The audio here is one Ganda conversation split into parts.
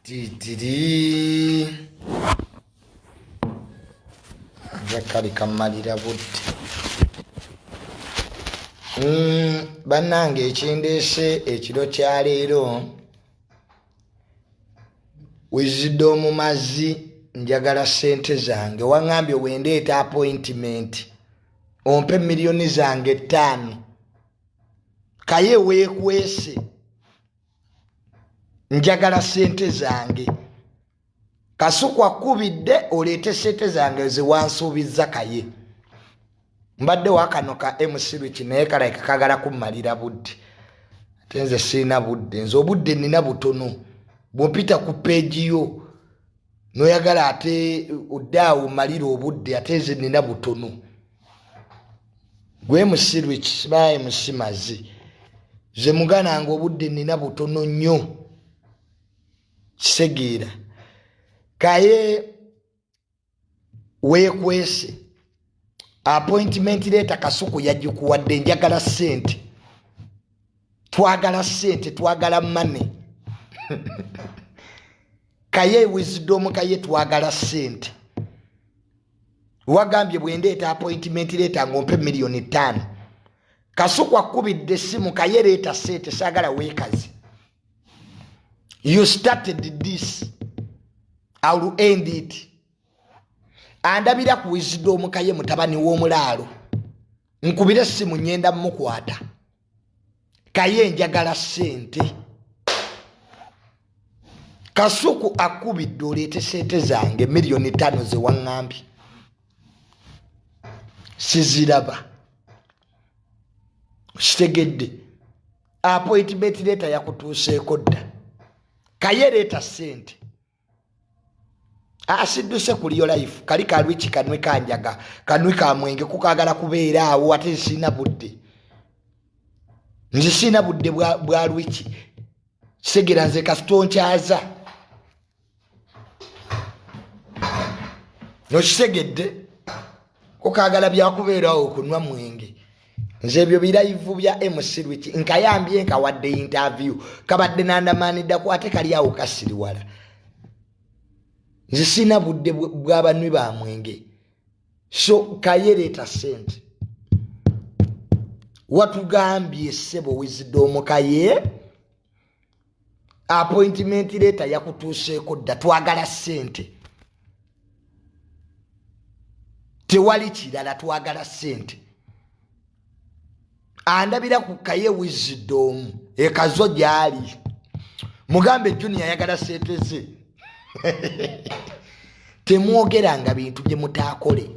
Titiri nja kali kammalira budde. Bannange ekindeese ekiro kya leero Wisdom Mazzi, njagala ssente zange. Waŋŋambye wendeeta appointment ompe miliyoni zange 5. Kaye weekwese, njagala ssente zange. Kasuku akubidde oleete ssente zange ze wansuubizza. Kaye mbadde wakano ka MC Rich naye kalabika kagala kummalira budde, ate nze sirina budde. Nze obudde nina butono. Bw'ompita ku page yo noyagala ate odde awo omalire obudde, ate nze nina butono. Gwe MC Rich, sibaye MC Mazzi, ze mugananga obudde nina butono nnyo. Kitegeera kaye weekwese, appointment letter Kasuku yagikuwadde. Njagala ssente, twagala ssente, twagala money. Kaye Wisdom, kaye twagala ssente. Wagambye bwendeeta appointment letter ng'ompe miliyoni 5. Kasuku akubidde essimu. Kaye leeta ssente, saagala weekazi. You started this, I will end it. Andabira ku Wisdom Kaye mutabani w'omulaalo, nkubire essimu, nyenda mukwata. Kaye njagala ssente. Kasuku akubidde oleete ssente zange miliyoni 5 ze waŋŋambye, siziraba. Kitegedde appointment letter yakutuuseeko dda. Kaye leeta ssente. Asidduse ku liyo life kali kalwiki kanwe kanjaga kanwe kamwenge kukagala kubeera awo, ate sirina budde. Nze sirina budde bwa lwiki. Kitegera nze kasitonkyaza nokitegedde kukagala byakubeerawo okunywa mwenge. Nze ebyo bi live bya MC Rwiki nkayambye nkawadde interview kabadde nandamaniddako, ate kali awo kasiriwala. Nze sirina budde bw'abanywi ba mwenge. So kaye leeta sente. Watugambye ssebo Wisdom Kaye, appointment letter yakutuuseeko dda. Twagala ssente, tewali kirala, twagala ssente. Andabira ku Kaye Wisdom ekazo gyali, mugambe Junior ayagala ssente ze. Temwogeranga bintu bye mutaakole.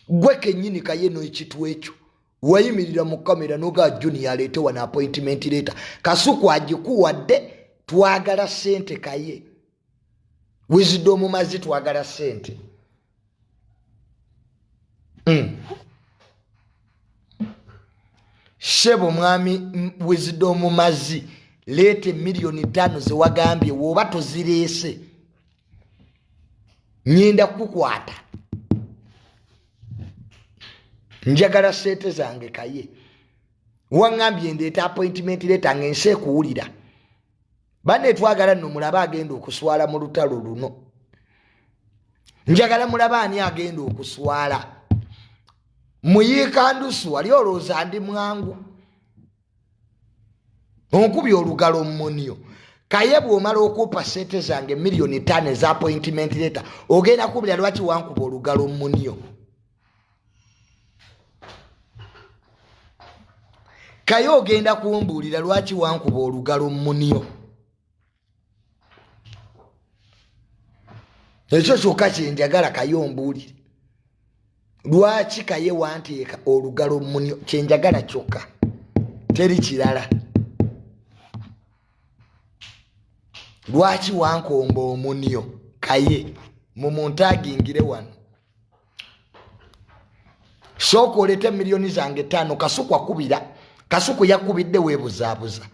Gwe kennyini Kaye n'ekitu ekyo wayimirira mu kamera noga Junior aleete wano appointment letter. Kasuku agikuwadde, twagala ssente. Kaye Wisdom Mazzi, twagala ssente. Ssebo mwami Wisdom Mazzi, leeta emiliyoni 5 zewagambye. Woba tozireese nyenda kukukwata. Njagala sente zange. Kaye waŋŋambye ndeeta appointment letter nga ensi ekuwulira. Banne twagala nno mulabe agenda okuswala mu lutalo luno. Njagala mulabe ani agenda okuswala. Muyiika ndusu wali olowooza ndi mwangu onkubye olugalo mmunio. Kaye bw'omala okumpa sente zange miliyoni 5 eza appointment letter, ogenda kubulira lwaki wankuba olugalo mmunio. Kaye ogenda kumbuulira lwaki wankuba olugalo mmunio. Ekyo kyokka kyenjagala. Kaye ombuulire lwaki Kaye wanteeka olugalo mmunio. Kyenjagala kyokka, teri kirala. Lwaki wankomba omunio? Kaye mumuntagingire wano. Sooka oleete miliyoni zange 5. Kasuku akubira, Kasuku yakubidde weebuzaabuza.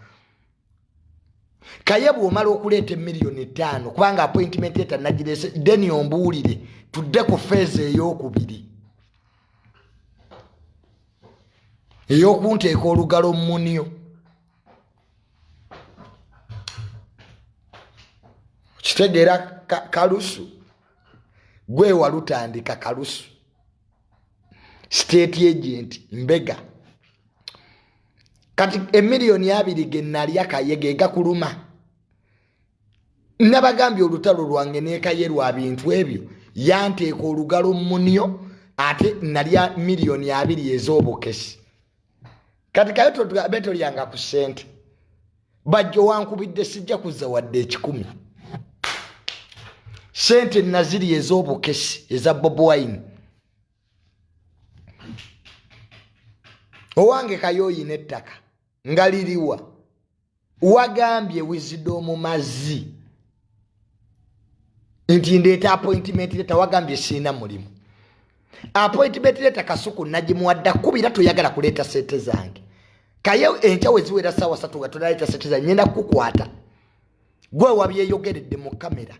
Kaye bw'omala okuleeta emiliyoni 5, kubanga appointment letter nagireese, then ombuulire tudde ku phase eyokubiri ey'okunteeka olugalo mmunio. Kitegeera kalusu gwe walutandika kalusu state agent mbega. Kati emiliyoni 2 ge nalya Kaye ge gakuluma. Nabagambye olutalo lwange ne Kaye lwa bintu ebyo yanteeka olugalo munyo ate nalya miliyoni 2 ez'obukesi. Kati Kaye betolyanga ku ssente. Bajjo wankubidde sijja kuzza wadde 1,000. Sente naziri ez'obukesi eza Bobi Wine. Owange Kaye oyina ettaka nga liriwa. Wagambye Wisdom Mazzi nti ndeeta appointment letter, wagambye sirina mulimu. Appointment letter Kasuku nagimuwadda kubira toyagala kuleeta sente zange. Kaye enkya we ziwera ssaawa 3 nga tonaleeta sente zange ngenda kukukwata. Gwe wabyeyogeredde mu kamera.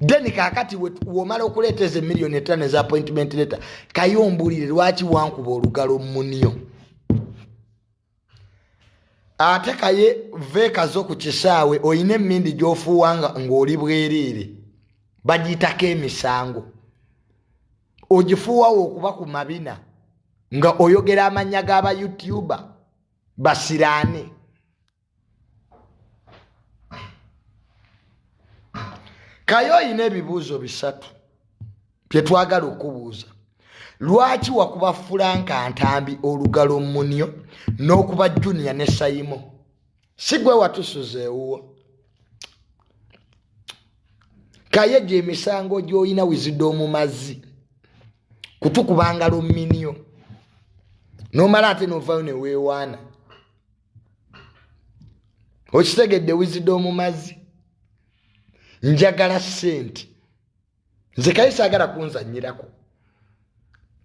Then kaakati womala okuleeta ezo emiliyoni 5 eza appointment letter, Kaye ombuulire lwaki wankuba olugalo munyo. Ate Kaye veekazo ku kisaawe oyina emmindi gy'ofuuwa ng'oli bwereere bagiyitako emisango. Ogifuuwawo okuba ku mabina nga oyogera amannya g'aba YouTuber basiraane. Kaye oyina ebibuuzo 3 bye twagala okubuuza. Lwaki wakuba Frank Ntambi olugalo munyo n'okuba Junior ne Saimo? Si gwe watusuza ewuwo. Kaye gye emisango gy'olina Wisdom Mazzi kutukuba ngalo minyo n'omala ate n'ovaayo ne weewaana. Okitegedde Wisdom Mazzi? Njagala ssente. Nze Kaye saagala kunzannyirako.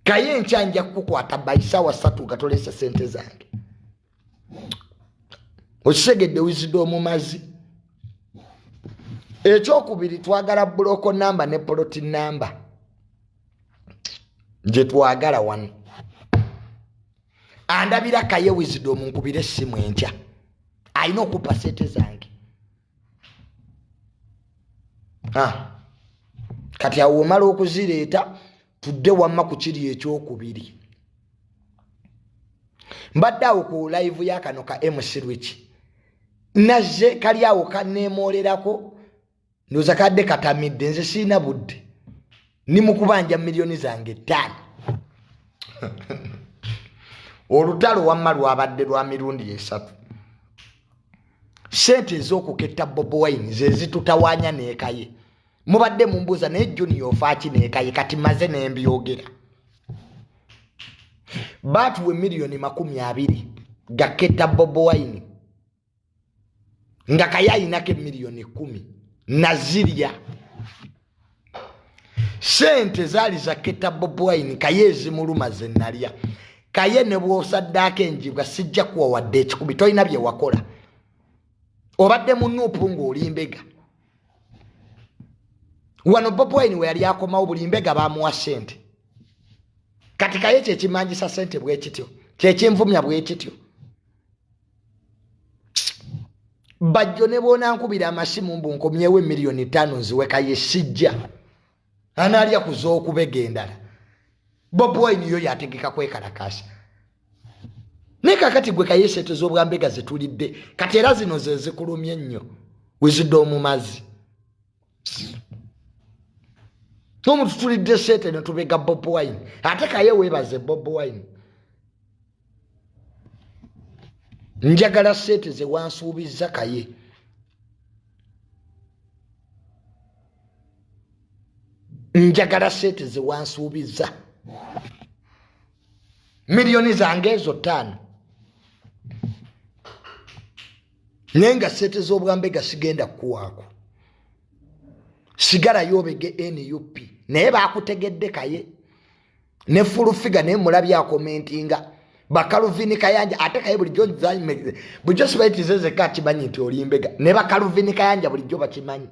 Kaye enkya nja kukukwata by ssaawa 3 nga toleese ssente zange. Okitegedde Wisdom Mazzi? Ekyokubiri twagala block number ne plot number gye twagala wano. Andabira Kaye Wisdom nkubire essimu enkya. Alina okuppa ssente zange. Kati awo omala okuzireeta tudde wamma ku kiri ekyokubiri. Mbadde awo ku live ya kano ka MC Rich. Nazze kali awo kanneemoolerako ndowooza kadde katamidde nze sirina budde. Ndi mu kubanja miliyoni zange 5. Olutalo wamma lwabadde lwa mirundi 3. Ssente ez'okuketta Bobi Wine ze zitutawaanya ne Kaye. Mubadde mumbuuza naye Junior ofaaki ne Kaye kati maze ne mbyogera. Baatuwa emiliyoni 20 gaketta Bobi Wine nga Kaye ayinako emiliyoni 10 nazirya. Ssente zaali zaketta Bobi Wine Kaye ezimuluma ze nalya. Kaye ne bw'osaddaako enjibwa sijja kuwa wadde 1,000 tolina bye wakola. Obadde mu nuupu ng'oli mbega. Wano Bobi Wine we yali akomawo buli mbega baamuwa ssente. Kati Kaye kye kimangisa ssente bwe kityo, kye kinvumya bwe kityo. Bajjo ne bw'onankubira amasimu mbu nkomyewo emiliyoni 5 nziwe Kaye sijja. Anaalya ku z'okubega endala. Bobi Wine yo yategeka kwekalakaasa. Naye kaakati gwe Kaye ssente z'obwambega ze tulidde kati era zino ze zikulumye ennyo. Wisdom Mazzi. Omuntu tulidde ssente ne tubega Bobi Wine. Ate Kaye weebaze Bobi Wine. Njagala ssente ze wansuubizza Kaye. Njagala ssente ze wansuubizza. Miliyoni zange ezo 5. Naye nga ssente z'obwambega sigenda kukuwaako. Sigalayo obege NUP. Naye baakutegedde Kaye. Ne full figure naye mulabye akomentinga. Bakaluvini Kayanja ate Kaye bulijjo sibayitize zeka akimanyi nti oli mbega. Ne Bakaluvini Kayanja bulijjo bakimanyi.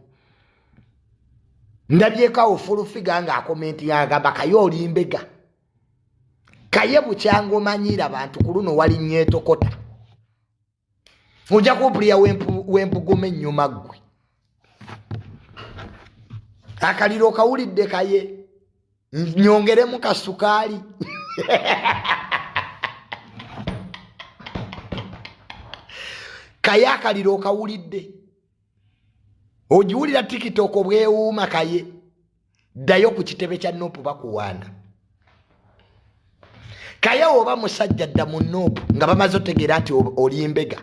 Ndabyeko awo full figure nga akomentinga agamba Kaye oli mbega. Kaye bukyanga omanyira bantu ku luno walinnye etokota. Ojja kumpulira wempuguma ennyuma ggwe. Akaliro okawulidde Kaye, nyongeremu kasukaali. Kaye akaliro okawulidde, ogiwulira TikTok bwewuuma. Kaye, ddayo ku kitebe kya NUP, bakuwaana. Kaye, oba musajja, dda mu NUP nga bamaze otegeera nti oli mbega.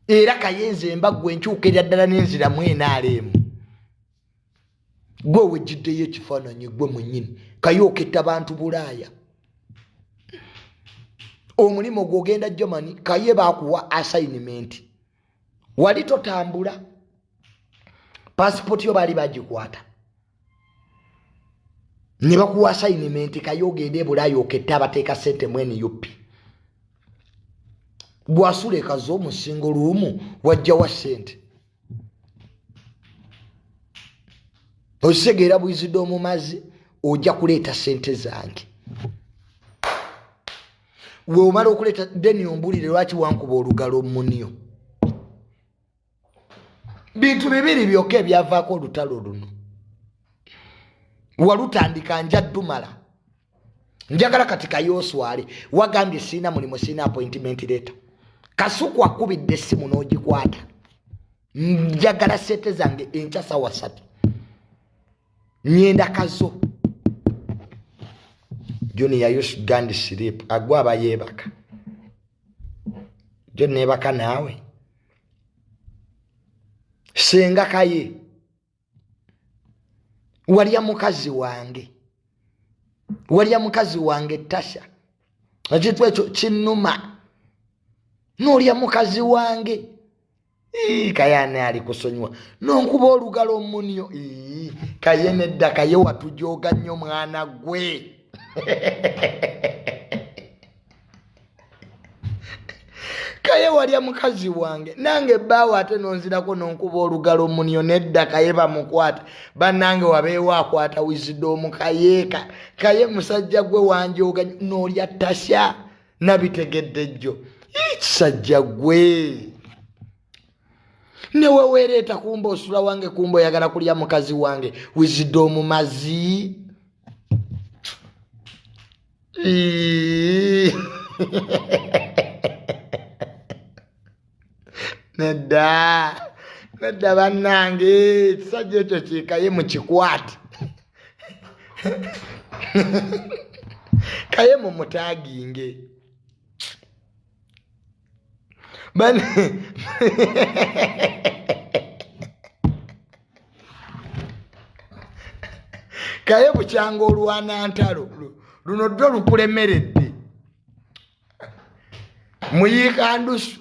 Era Kaye, nze mba gwe nkyuka erya ddala n'enziramu enaaleemu. Gwe wejjiddeyo ekifaananyi gwe mwennyini. Kaye, oketta bantu Bulaaya, omulimu gwogenda Germany. Kaye, bakuwa assignment, wali totambula, pasipoti yo baali bagikwata ne bakuwa assignment. Kaye, ogende ebulaaya okette abateeka sente mu NUP. Gwasula ekazi omusingo luumu, wajjawa sente? Okitegeera? Bwizidde omumazi, ojja kuleeta sente zange. Weomala okuleeta, then ombulire lwaki wankuba olugalo munio. Bintu bibiri byokka ebyavaako olutalo luno. Walutandika, nja ddumala. Njagala kati kayooswale. Wagambye siina mulimu, siina appointment letter. Kasuku akubidde essimu n'ogikwata. Njagala sente zange enkya sawa 3. Nyenda Kazo. Junior, you should go and sleep. Agwa aba yeebaka jo neebaka naawe. Senga Kaye, walya mukazi wange, walya mukazi wange Tasha. Ekintu ekyo kinnuma, noolya mukazi wange. Kaye, ani ali kusonyiwa nonkuba olugalo omunyo? Kaye, nedda. Kaye, watujoga nnyo mwana gwe. Kaye, walya mukazi wange nange bbaawo, ate nonzirako nonkuba olugalo omunyo. Nedda, Kaye bamukwata. Bannange, wabeewo akwata Wisdom Kayeeka. Kaye, musajja gwe, wanjoga n'olya Tasha. Nabitegedde jjo. Kisajja gwe, newewereeta kumba osula wange, kumba oyagala kulya mukazi wange. Wisdom mazi. Ii. Nedda, nedda bannange, ekisajja ekyo kikaye mukikwate. Kaye mumutaginge. Bane Kaye, bukyanga olwana ntalo luno ddo lukulemeredde, muyiika ndusu.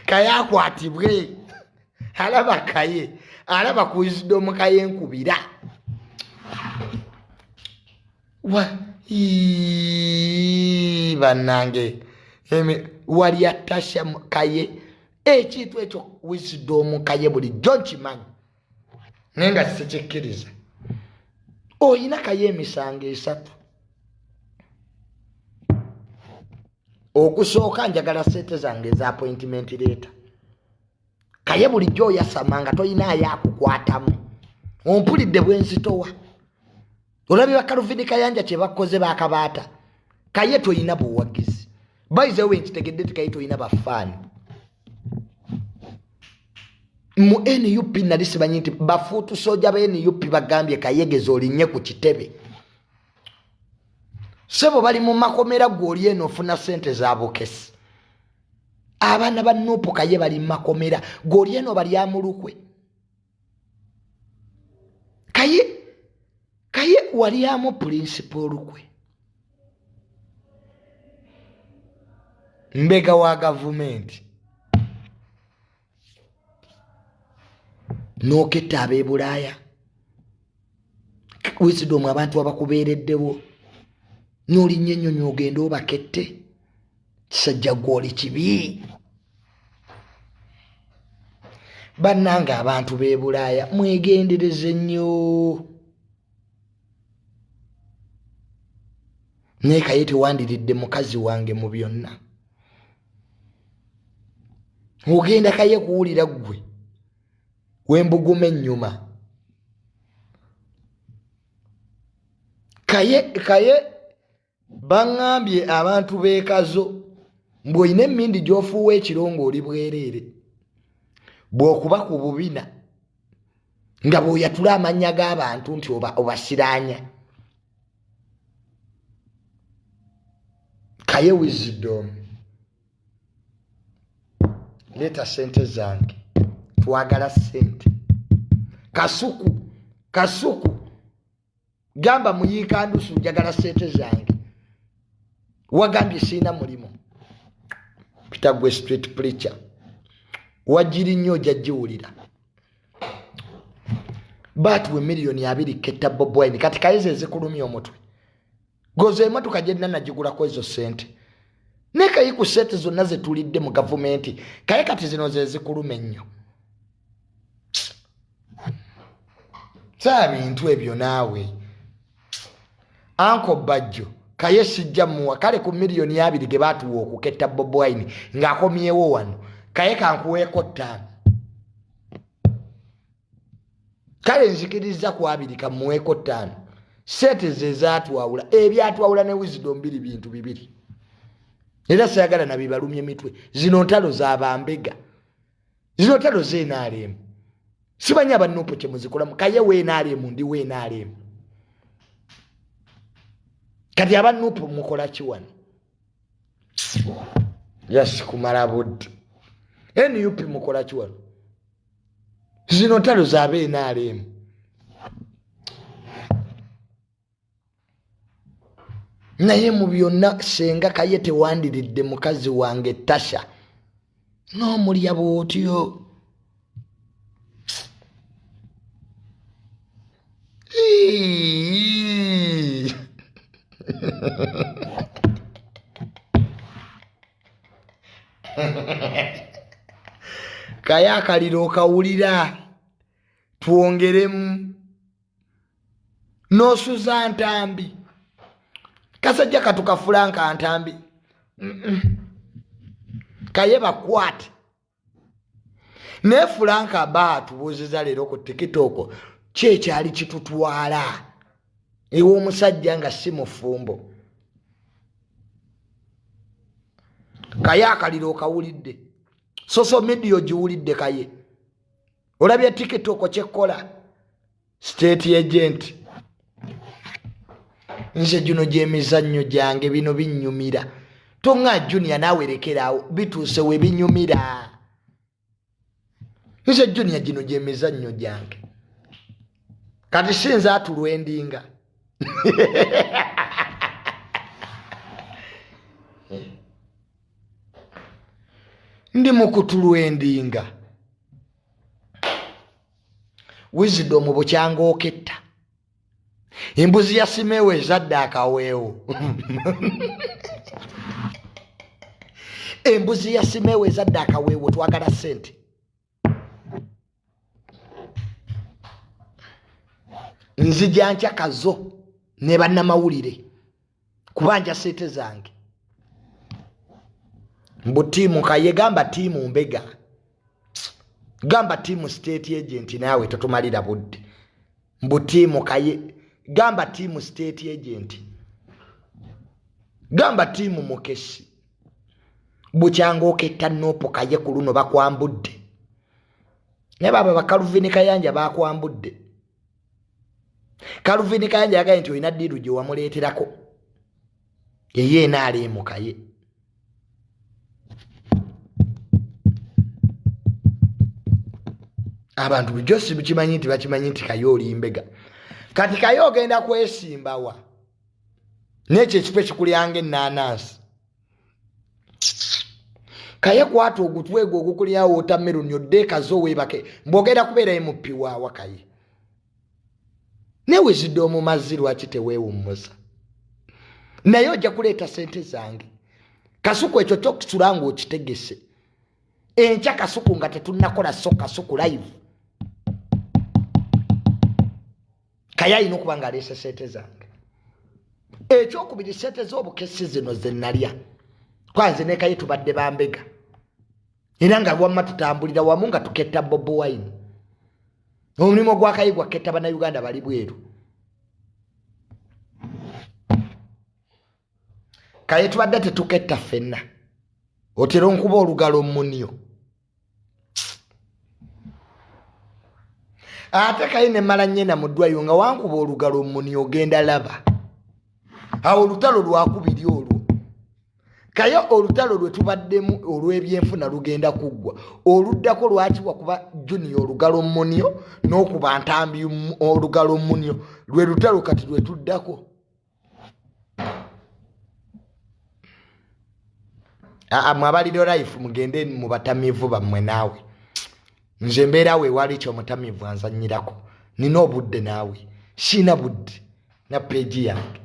Kaye akwatibwe. Alaba Kaye, alaba ku Wisdom Kaye nkubira wa. Ii, bannange, walya Tasha Kaye. Ekintu ekyo Wisdom Kaye bulijjo nkimanyi, naye nga sikikkiriza. Oyina Kaye emisango 3. Okusooka, njagala sente zange eza appointment letter. Kaye, bulijjo oyasama nga toyinaayo akukwatamu. Ompulidde bwenzitowa? Olabye bakaluvini Kayanja kye bakoze, bakabaata. Kaye, toyina buwagizi. Bayizewe nkitegedde ti Kaye toyina bafaani mu NUP. Nali simanyi nti bafuutu soja ba NUP bagambye Kayegeza olinnye ku kitebe. Sebo, bali mu makomera, gwe oli eno ofuna sente za bukesi. Abaana ba NUP, Kaye, bali mu makomera, gwe oli eno balyamulukwe. Kaye, Kaye, walyamu principal olukwe, mbega wa gavumenti, n'oketta ab'e Bulaaya. Wisdom, abantu abakubeereddewo n'olinnya ennyonyi ogende obakette. Kisajja gwoli kibi. Bannange, abantu b'e Bulaaya, mwegendereze nnyo. Naye Kaye, tewandiridde mukazi wange mu byonna. Ogenda Kaye kuwulira ggwe wembuguma ennyuma. Kaye baŋŋambye abantu b'ekazo mbu olina emmindi gy'ofuuwa ekiro ng'oli bwereere, bw'okuba ku bubina nga bw'oyatula amannya g'abantu nti obasiraanya. Kaye Wisdom, leeta sente zange, twagala sente. Kasuku gamba muyiika ndusu njagala sente zange, wagambye sirina mulimu. Peter gwe street preacher wagiri nnyo ojja giwulira. Baatuwa 20 million ketta Bobi Wine. Kati Kaye ezikulumya omutwe goza emotoka gye nna nagigulako ezo sente, naye Kaye ku sente zonna zetulidde mu gavumenti, Kaye kati zino ze zikuluma ennyo. Saa bintu ebyo naawe anko Bajjo. Kaye sijja muwa kale ku 20 million ge baatuwa okuketta Bobi Wine ng'akomyewo wano. Kaye kankuweeko 5, kale nzikiriza ku 20, kamuweeko 5. Sente ze zaatwawula, ebyatwawula ne Wisdom biri bintu bibiri, era sayagala nabibalumye mitwe. Zino ntalo zabambega, zino ntalo z'NRM. Simanyi abanupu kyemuzikolamu. Kaye w'NRM, ndi w'NRM. Kati abanupu mukola ki wano? Just kumala budde. NUP mukola ki wano? Zino ntalo zaba NRM. Naye mu byonna, senga Kaye tewandiridde mukazi wange Tasha n'omulya bw'otyo. Ii. Kaye akaliro okawulira, twongeremu n'osuza Ntambi. Kasajja katukafulanka Ntambi. Kaye bakwate naye Fulanka ba atubuuziza leero ku TikTok ki ekyali kitutwala ew'omusajja nga si mufumbo. Kaye akaliro okawulidde, social media ogiwulidde. Kaye olabye TikTok kyekkola state agent. Nze gino gyemizannyo gyange, bino binyumira. Toŋŋa Junior naawe lekeraawo, bituuse we binyumira. Nze Junior gino gyemizannyo gyange. Kati sinza atulwendinga. Ndi mu kutulwendinga. Wisdom bukyanga oketta embuzi ya Simeewo ezadde akaweewo. Embuzi ya Simeewo ezadde akaweewo. Twagala ssente. Nzija nkya Kazo ne bannamawulire kubanja sente zange. Mbu team Kaye, gamba team Mbega, gamba team state agent. Naawe totumalira budde. Mbu team Kaye, gamba team state agent, gamba team Mukesi. Bukyanga oketta NUP, Kaye ku luno bakwambudde. Naye baba bakaluvini Kayanja bakwambudde. Kaluvini Kayanja yagaye nti olina deal gye wamuleeterako eye enaalimu. Kaye abantu bulijjo si bikimanyi nti bakimanyi nti Kaye oli mbega. Kati Kaye ogenda kwesimbawa n'ekyo ekifo ekikulyanga ennaanansi? Kaye kwata ogutwe gwo ogukulyawo wotameroni, odde ekazo weebake. Mbwogenda kubeera MP waawa? Kaye newezidde omumazzi, lwaki teweewummuza? Naye ojja kuleeta sente zange. Kasuku ekyo kyokusula ng'okitegese enkya. Kasuku nga tetunnakola so Kasuku live, Kaye alina okuba ng'aleese sente zange. Ekyokubiri, sente z'obukesi zino ze nalya kwanze ne Kaye tubadde bambega. Era nga wamma tutambulira wamu nga tuketta Bobi Wine. Omulimu gwa Kaye gwa ketta bannayuganda bali bweru. Kaye tubadde tetuketta ffenna. Otera onkuba olugalo munyo. Ate Kaye ne mala nnyina mu ddwaliro nga wankuba olugalo munyo ogenda laba. Awo olutalo lwakubiri olwo. Kaye olutalo lwe tubaddemu olw'ebyenfuna lugenda kuggwa. Oluddako lwaki wakuba Junior olugalo munyo n'okuba Ntambi olugalo munyo lwe lutalo kati lwe tuddako. Mwabaliro life mugende mu batamiivu bammwe naawe. Nze mbeera we wali ky'omutamiivu anzannyirako. Nina obudde naawe. Sina budde na peegi yange.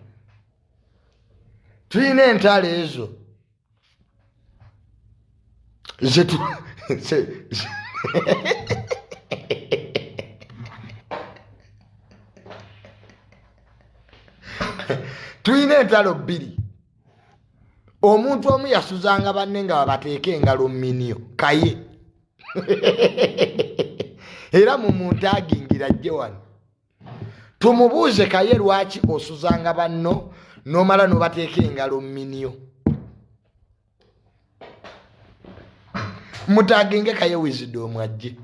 Tulina entalo ezo. Tulina entalo bbiri. Omuntu omu yasuzanga banne nga babateeka engalo minyo Kaye. Era mu muntu agingira ajje wano. Tumubuuze Kaye lwaki osuzanga banno n'omala n'obateeka engalo minyo. Mutaginge Kaye Wisdom ajje.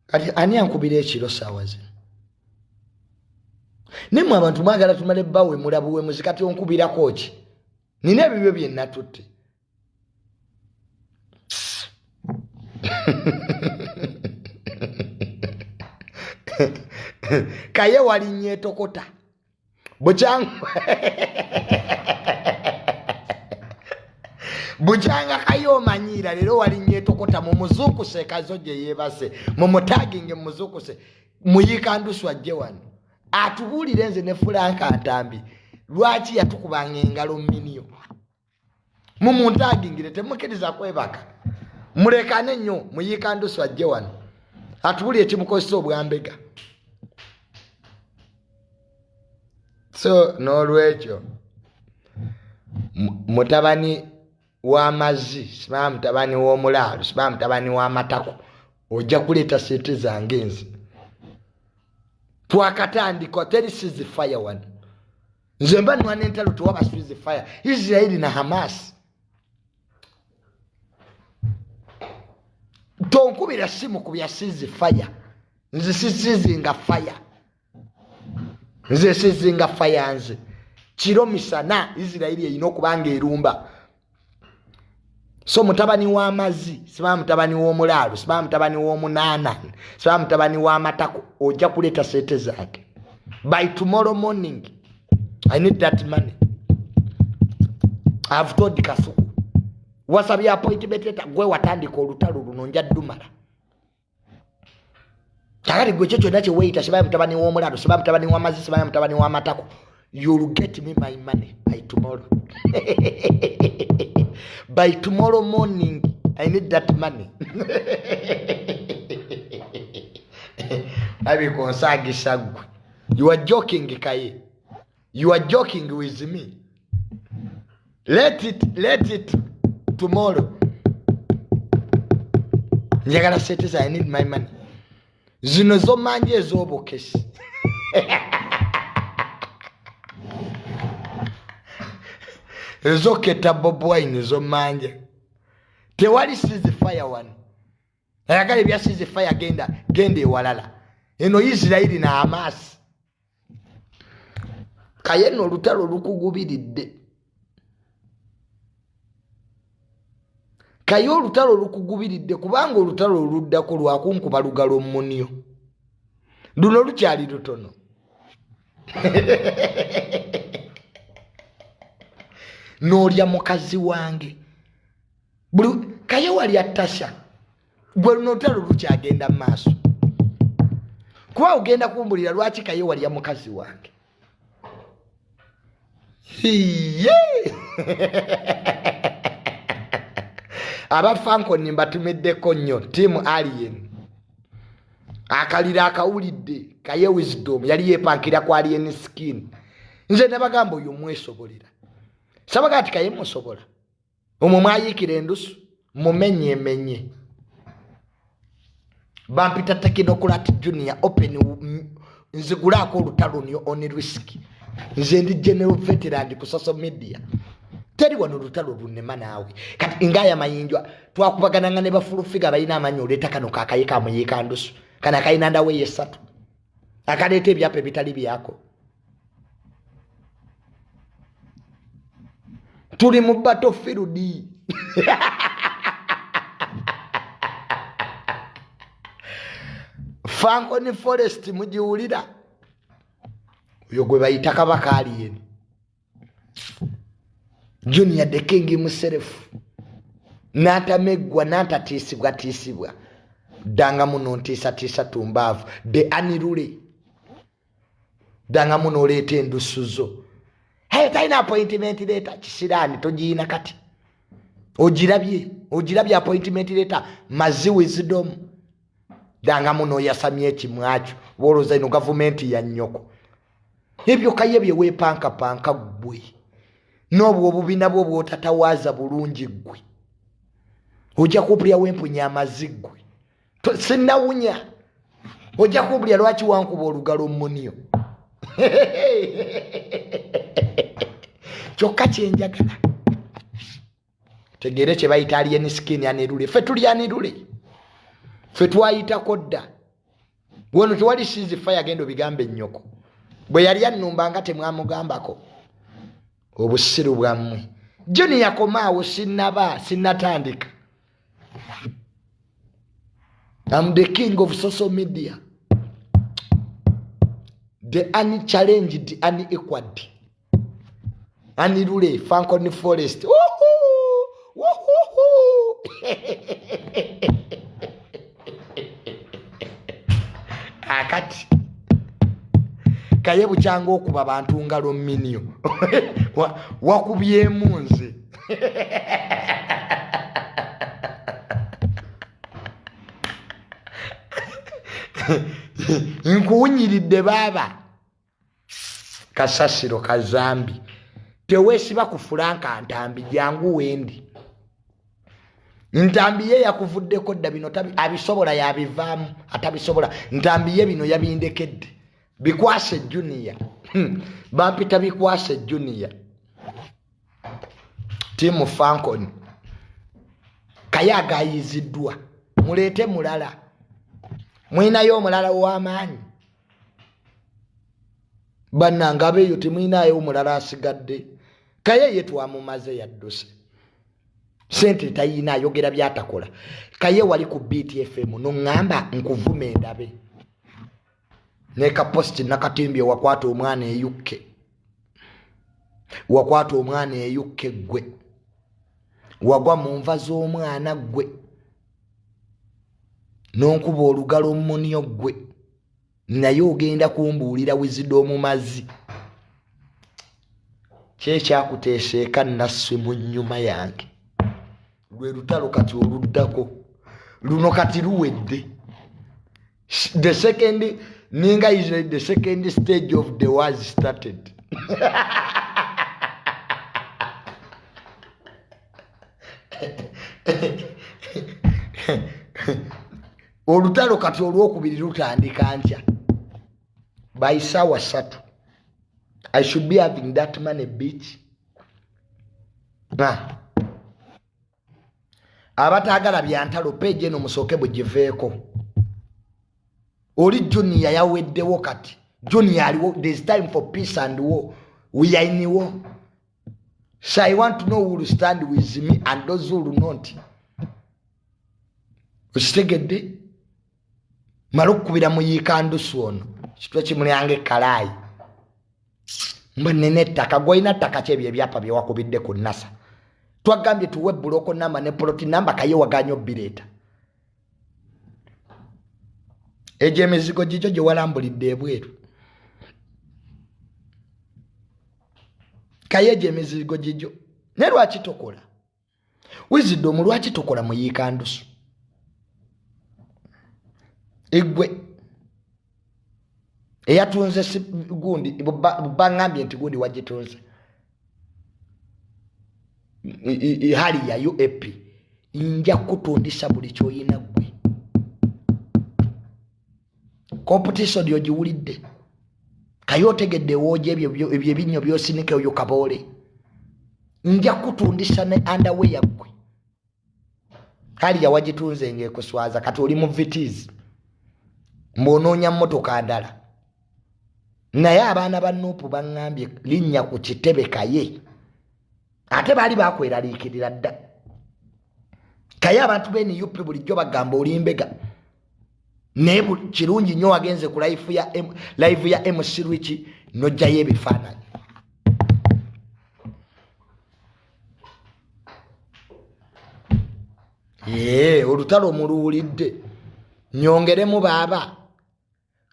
Kati ani ankubira ekiro ssaawa zino? Naye abantu mwagala tumale bbawe mulabuwe muzi kati onkubirako ki? Nina ebibyo bye natutte. Kaye walinnye etokota. Bukyanga Kaye omanyiira leero walinnye etokota mumuzuukuse Kazo gye yeebase mumutaginge mumuzuukuse muyiika ndusu ajje wano atubuulire nze ne Frank Ntambi lwaki yatukubanga engalo minyo. Mumuntagingire temukkiriza kwebaka mulekane nnyo muyiika ndusu ajje wano atubuulire ekimukozesa obwambega. So n'olwekyo mutabani w'amazzi siba mutabani w'omulaalo siba mutabani w'amatako ojja kuleeta ssente zange nze. Twakatandika teri ceasefire wano. Nze mba nnwana entalo tewaba ceasefire. Israeli na Hamas. Tonkubira simu ku bya ceasefire. Nze sisizinga fire. Nze sizinga fire nze. Kiro misana Israeli erina okuba ng'erumba. So mutabani w'amazzi siba mutabani w'omulaalo siba mutabani w'omunaana siba mutabani w'amatako ojja kuleeta ssente zange. By tomorrow morning I need that money. I've told Kasuku. Wasabye appointment letter gwe watandika olutalo luno nja ddumala. Kakati gwe kyo kyonna kye weeyita siba mutabani w'omulaalo siba mutabani w'amazzi siba mutabani w'amatako. You'll get me my money by tomorrow. By tomorrow morning, I need that money. You are joking, Kaye. You are joking with me. Let it tomorrow. Njagala sente, I need my money. Zino zomanje ez'obukesi. Ezoketa Bobi Wine zomanja. Tewali ceasefire wano. Ayagala ebya ceasefire genda ewalala. Eno Israeli na Hamas. Kaye nno olutalo lukugubiridde. Kaye olutalo lukugubiridde kubanga olutalo oluddako lwakunkuba lugalo mmunyo. Luno lukyali lutono. N'olya mukazi wange. Kaye wali attasha. Gwe luno olutalo lukyagenda mu maaso. Kuba ogenda kumbulira lwaki Kaye walya mukazi wange. Abafankoni mbatumiddeko nnyo team Alien. Akalira akawulidde Kaye Wisdom yali yeepankira ku Alien Skin. Nze nabagamba oyo mwesobolera. Sabaga ati kaye musobola. Omwo mwayiikira endusu mumenye menye. Bampita Technocrat Junior open nzigulako olutalo nyo on risk. Nze ndi general veteran ku social media. Teri wano lutalo lunema naawe. Kati ngaya mayinjwa twakubagananga ne bafulufiga balina amanyi oleeta kano kakaye kamuyiika ndusu. Kana akayina ndawe yesatu. Akaleeta ebyapa ebitali byako. Tuli mu battlefield. Falcon Forest mugiwulira. Oyo gwe bayita Kabaka Alien. Junior the King muserefu. N'atameggwa n'atatiisibwa tiisibwa. Ddanga muno ntiisatiisa tumbaavu. The Anirule. Ddanga muno oleeta endusu zo. Hey, talina appointment letter kisiraani togiina kati. Ogirabye, ogirabye appointment letter mazi wisdom. Ddanga muno oyasamye ekimwakyo. Bw'olowooza ino gavumenti ya nnyoko. Ebyo kaye bye weepankapanka ggwe. N'obwo obubi nabwo bw'otatawaaza bulungi ggwe. Ojja kumpulira wempunya amazzi ggwe. Sinnawunya. Ojja kumpulira lwaki wankuba olugalo mmunio. Kyokka kye njagala. Tegeere kye bayita alien skin anirule. Ffe tuli anirule. Ffe twayitako dda. Wano tewali sizi fire genda obigambe nnyoko. Bwe yali annumba nga temwamugambako. Obusiru bwammwe. Junior yakomaawo sinnaba, sinnatandika. I'm the king of social media. The unchallenged, unequaled. Anirule, Falcon Forest. Woohoo! Woohoo! Akati. Kaye bukyanga okuba bantu ngalo minio. Wakubyemu nze. Nkuwunyiridde baaba. Kasasiro kazambi. Teweesiba ku Fulanka Ntambi jangu wendi. Ntambi ye yakuvuddeko dda bino abisobola yabivaamu atabisobola. Ntambi ye bino yabindekedde. Bikwase Junior. Bampita Bikwase Junior. Team Falcon. Kaye agayiziddwa. Muleete mulala. Mwinayo omulala ow'amaanyi. Bannange abeeyo temwinaayo omulala asigadde. Kaye ye twamumaze yadduse. Sente tayina ayogera by'atakola. Kaye wali ku BTFM n'oŋŋamba nkuvume endabe. Ne ka post nakatimbye wakwata omwana eyukke. Wakwata omwana eyukke ggwe. Wagwa mu nva z'omwana ggwe. N'onkuba olugalo mmunio ggwe. Naye ogenda kumbuulira wisdom mazzi. Kye kyakuteeseeka nasswe mu nnyuma yange. Lwe lutalo kati oluddako. Luno kati luwedde. The second ninga is the second stage of the war started. Olutalo kati olwokubiri lutandika nkya. By sawa 3. I should be having that money, bitch. Nah. Abataagala bya ntalo page eno musooke bugiveeko. Oli Junior yaweddewo kati. Junior aliwo, there's time for peace and war. We are in war. So I want to know who will stand with me and those who will not. Okitegedde? Mala okukubira muyiika ndusu ono. Kitwe kimulyange kalaayi. Mba nene ettaka, gw'olina ttaka ki ebyo ebyapa bye wakubidde ku NASA? Twagambye tuwe buloko namba ne poloti namba kaye wagaanye obbireeta. Egyo emizigo gigyo gye walambulidde ebweru. Kaye egyo emizigo gigyo. Naye lwaki tokola? Wisdom lwaki tokola muyiika ndusu? Eggwe eyatunze si gundi, baŋŋambye nti gundi wagitunze. Hali ya UAP nja kutundisa buli kyoyina gwe. Competition ogiwulidde. Kaye otegedde wooja ebyo ebinnyo by'osinika oyo kaboole. Nja kutundisa ne underwear gwe. Hali yawagitunze ng'ekuswaza kati oli mu Vitiz. Mbw'onoonya mmotoka ndala. Naye abaana ba Nuupu baŋŋambye linnya ku kitebe Kaye. Ate baali bakweraliikirira dda. Kaye abantu ba NUP bulijjo bagamba oli mbega. Naye kirungi nnyo wagenze ku live ya MC Rich n'oggyayo ebifaananyi. Olutalo muluwulidde. Nyongeremu baaba.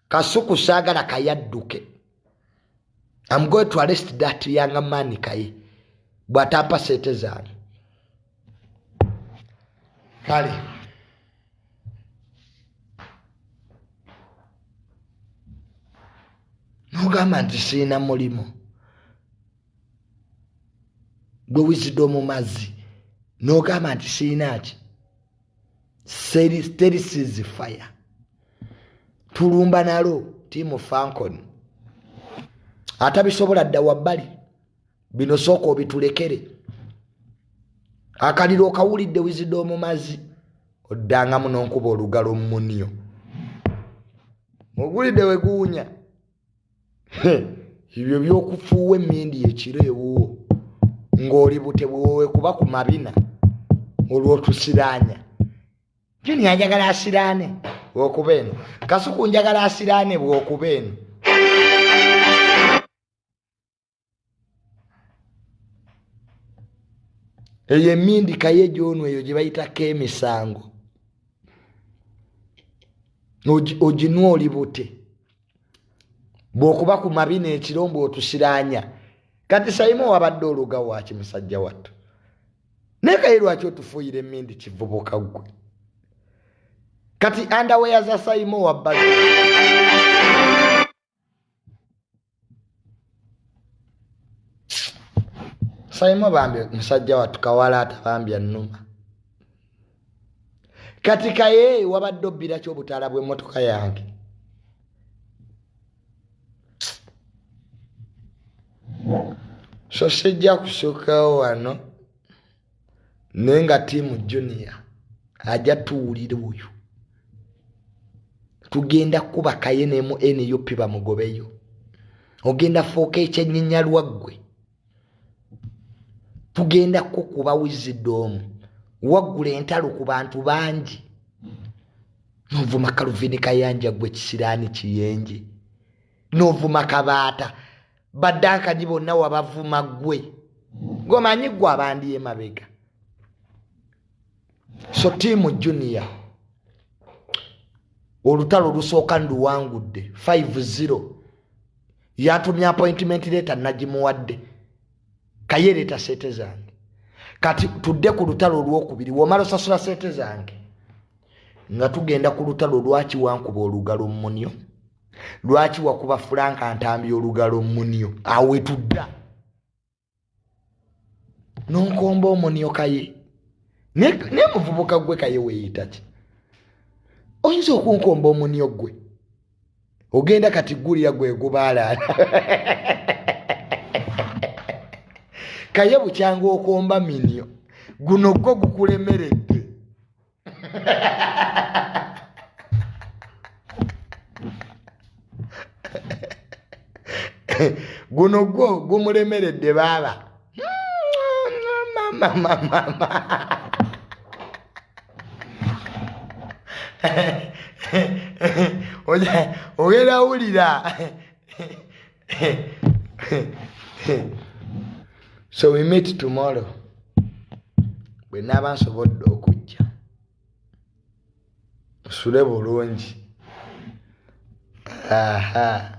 Kasuku saagala kayadduke. I'm going to arrest that young man Kaye. Bw'atampa ssente zange. Kale. N'ogamba nti sirina mulimu. Gwe wizidde mu mazzi. N'ogamba nti sirina ki. Teri ceasefire. Tulumba nalo tiimu Falcon. Atabisobola dda wabbali. Bino sooka obitulekere. Akaliro okawulidde wizidde mu mazzi. Oddangamu n'onkuba olugalo mu munyo. Ogulidde we guwunya. Ebyo by'okufuuwa emmindi ekiro ewuwo. Ng'oli bute bw'owekuba ku mabina. Olw'otusiraanya. Junior njagala asiraane bw'okuba eno. Kasuku njagala asiraane bw'okuba eno. Eyo emmindi Kaye gy'onwa eyo gye bayitako emisango. Oginwa oli bute. Bw'okuba ku mabina ekiro mbw'otusiraanya. Kati Saimo wabadde oluga waaki musajja wattu. Naye Kaye lwaki otufuuyira emmindi kivubuka ggwe? Kati underwear za Saimo wabba. Saimo bambi musajja wattu kawala atabambi annuma. Kati Kaye wabadde obbira ki obutaala bw'emmotoka yange? So sijja kusukkawo wano. Naye nga tiimu Junior ajja tuwulira oyo. Tugenda kuba Kaye ne mu NUP bamugobeyo. Ogenda fuuka ekyenyinyalwa ggwe. Tugenda kukuba Wisdom. Waggula entalo ku bantu bangi. N'ovuma Calvin Kayanja gwe kisiraani kiyenje. N'ovuma Kabaata. Baddankani bonna wabavuma ggwe. Ng'omanyi ggwe abandi emabega. So tiimu Junior olutalo lusooka nduwangudde 5-0. Yantumye appointment letter nagimuwadde. Kaye leeta ssente zange. Kati tudde ku lutalo olwokubiri. W'omala osasula ssente zange. Nga tugenda ku lutalo lwaki wankuba olugalo mu munyo? Lwaki wakuba Frank Ntambi olugalo mu munyo? Awe tudda. N'onkomba omunyo Kaye. Ne muvubuka gwe Kaye weeyita ki? Oyinza okunkomba omunyo gwe. Ogenda kati ggulira gwe gubaalaala. Kaye bukyanga okomba minyo. Guno gwo gukulemeredde. Guno gwo gumulemeredde baaba. Mama, mama, mama. Ogenda wulira. So we meet tomorrow. Bwe naaba nsobodde okujja. Musule bulungi. Aha.